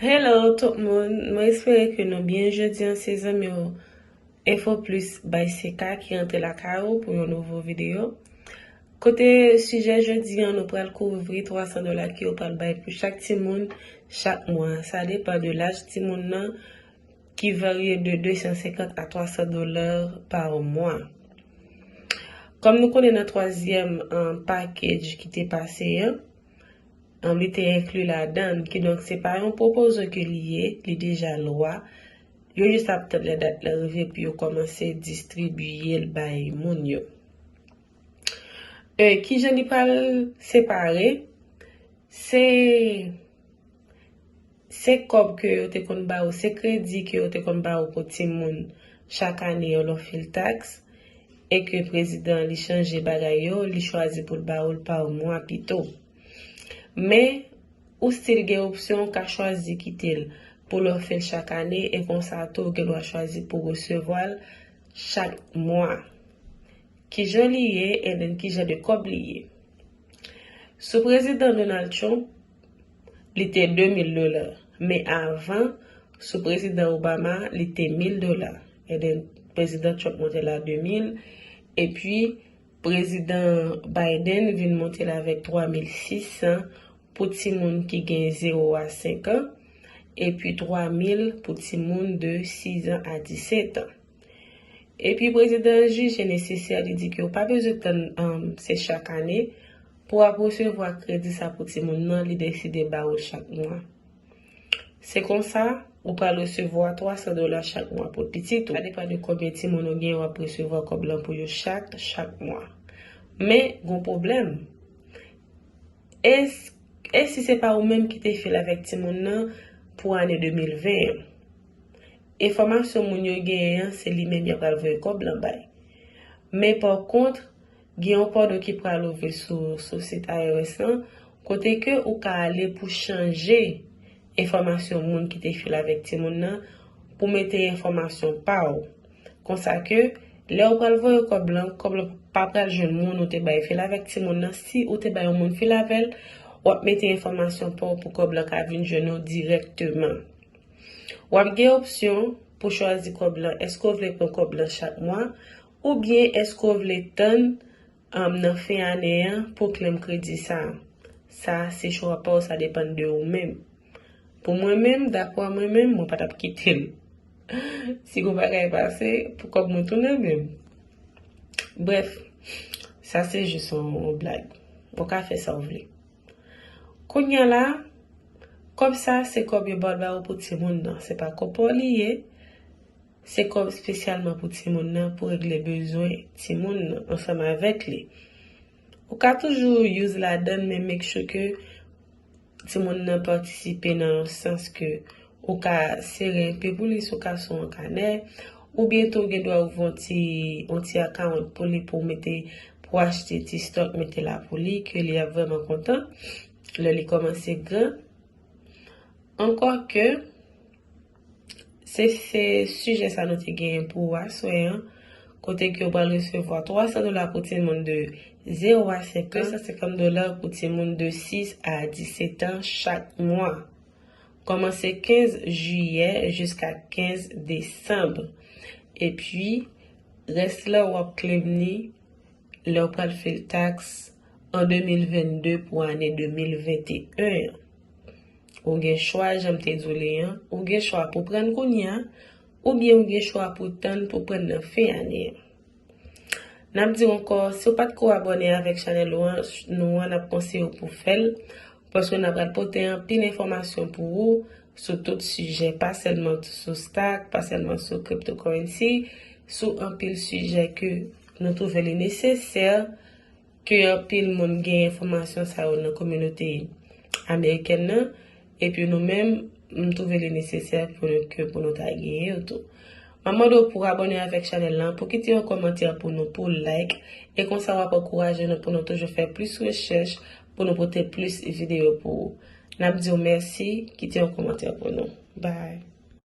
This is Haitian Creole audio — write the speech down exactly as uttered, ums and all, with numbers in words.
Hello tout moun, mwen espere ke nou byen. Jodi an se zanmi w Info Plus by Seka ki rantre lakay ou pou yon nouvo videyo. Kote sijè jodi an, nou pral kouvri twa san dola ke yo pral bay pou chak timoun chak mwa. Sa depann de laj timoun nan, ki varye de de san senkant a twa san dola pa mwa. Kòm nou konnen nan twazyèm, um, package ki te pase an, um, li te enkli ladan l. Kidonk, se pa yon pwopoze ke li ye, li deja lwa. Yo jis ap tann lè dat la rive pou yo kòmanse distribiye l bay moun yo. E, kijan li pral separe? Se, se kòb ke yo te konn ba ou, se kredi ke yo te konn ba ou pou timoun chak ane yo lè w fè l taks, e ke prezidan li chanje bagay yo, li chwazi pou l ba ou l pa mwa pito. Men, ou still gen opsyon, ou ka chwazi kite l pou lè w fè l chak ane, e konsa tou, ou gen dwa chwazi pou w resevwa l chak mwa. Kijan li ye, and then kijan de kòb li ye. Sou prezidan Donald Trump, li te de mil dola. Men avan, sou prezidan Obama, li te mil dola. And then prezidan Trump monte l a de mil. Epi, prezidan Biden vin monte l avèk twa mil sis san pou timoun ki gen zewo a senk an, epi twa mil pou timoun de sis an a disèt an. Epi prezidan an jije nesesè, li di ke w pa bezwen tann, um, se chak ane, pou w ap resevwa kredi sa pou timoun nan, li deside ba ou l chak mwa. Se konsa, ou pral resevwa twa san dola chak mwa pou pitit ou. Sa depann de konbyen timoun ou gen, w ap resevwa kòb lan pou yo chak, chak mwa. Men, gon pwoblèm. E s-, e si se pa ou menm ki te fè l avèk timoun nan pou ane de mil ven an? Enfòmasyon moun yo genyen an, se li menm y ap pral voye kòb lan bay. Men pa kont, gen yon pòdo ki pral ouvri sou, sou sit I R S lan, kote ke ou ka ale pou chanje enfòmasyon moun ki te fè l avèk timoun nan, pou mete enfòmasyon pa w. Konsa ke, lè ou pral voye kòb lan, kòb lan pa pral jwenn moun ou te bay fè l avèk timoun nan. Si ou te bay yon moun fè l avè l, w ap mete enfòmasyon pa w pou kòb lan ka vin jwenn ou dirèkteman. W ap gen opsyon pou chwazi kòb lan. Èske w vle pran kòb lan chak mwa? Oubyen èske w vle tann, um, nan fen ane an pou w klenm kredi sa a? Sa a, se chwa pa w, sa depann de ou menm. Pou mwen menm, dapre mwen menm, mwen pa t ap kite l. Si gon bagay pase, pou kòb mwen tounen menm. Brèf, sa se jis yon, yon blag. Ou ka fè sa w vle. Kounye a la, kòb sa, se kòb yo ba w pou timoun nan. Se pa kòb pa w li ye, se kòb espesyalman pou timoun nan, pou regle bezwen timoun nan ansanm avèk li. Ou ka toujou use ladan l, men make sure ke timoun nan patisipe nan yon sans ke ou ka sere enpe pou li si w ka sou yon kanè, oubyen tou w gen dwa ouvri yon ti, yon ti account pou li, pou w mete, pou w achte ti stock, mete la pou li, ke li ap vrèman kontan lè li kòmanse gran. Ankò ke, se, se sijè sa nou te genyen pou aswè an, kote ke w pral resevwa twa san dola pou timoun de zewo a senk an, de san senkant dola pou timoun de sis a disèt an chak mwa. Kòmanse kenz jiyè jiska kenz desanm. Epi, rès la w ap klenm li lè w pral fè l taks an de mil vennde pou ane de mil venteyen an. Ou gen chwa, jan m te di w li an, ou gen chwa pou pran l kounye a, oubyen ou gen chwa pou tann pou pran l nan fen ane an. N ap di w ankò, si w pa t ko abòne avèk chanèl ou an, nou an, n ap konseye w pou w fè l, paske n ap pral pote anpil enfòmasyon pou ou sou tout sijè, pa sèlman sou stock, pa sèlman sou cryptocurrency, sou anpil sijè ke nou twouve li nesesè ke anpil moun gen enfòmasyon sa yo nan kominote amerikèn nan, epi nou menm, m twouve li nesesè pou nou, ke pou nou ta genyen yo tou. M ap mande w pou abòne avèk chanèl lan, pou kite yon kòmantè pou nou, pou like, e konsa w ap ankouraje nou pou nou toujou fè plis rechèch, pou nou pote plis videyo pou ou. N ap di w mèsi, kite yon kòmantè pou nou. Bye.